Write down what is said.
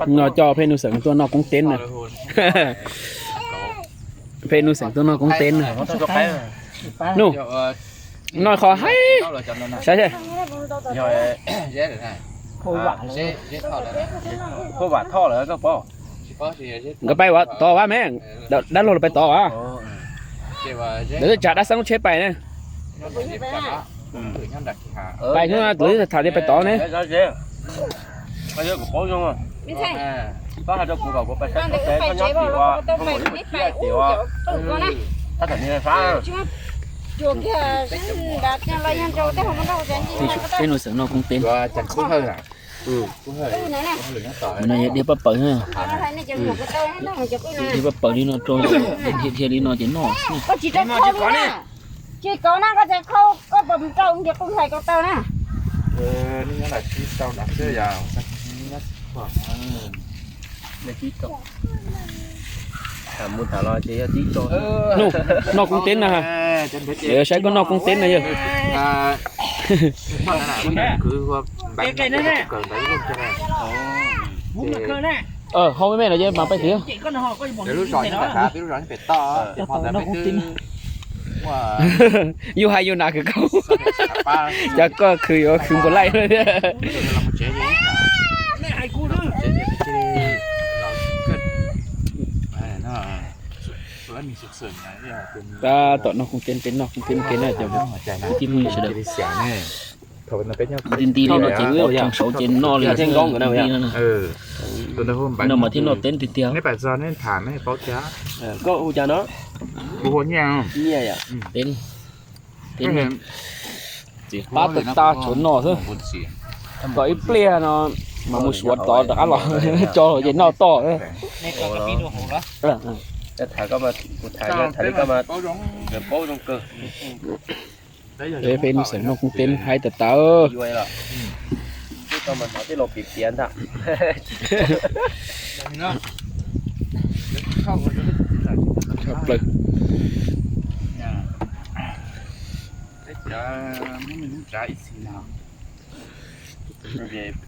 No coj peb nuj xeem tuaj noj koob teb na. Peb nuj xeem tuaj noj koob teb na. Nuj, noj qhov haib. Saib seb. Nkawd pais ua tod vaj me, dab laug los pais tod a. Lawv twb tsa dab xeeb lub tsheb pais na. Pais hnub no lawv tham tias pais tod ne. Peb nuj xeem noj koob teb. No yog diav paj paws na. Diav paj paws li no rau, dhia li no ces noj xwb. Tsis kov na, koj tseem khau, koj puas mus rau nce qub hlais koj taw na? Noj koob teb na. Saib koj noj koob teb na yog. Hau me me no ces mas pais xwb. Yus hais yus nas khwv koj, cas koj khwv yuav khwv npaum laij. Tab tom noj koob teb, peb noj koob teb ua ke na cov kwv tij phooj ywg sawv daws. Nti nti li no ces wb ua tseem saud ces noj li nti no. No mas thiaj noj teb tiag tiag. Teb, teb pab tag tag tsuav noj xwb. Kom ib pliag no mas mus suav tod rov qab los tso ces noj toj. Peb nuj xeem noj koob teb haib tas tas. Tshaj plaws.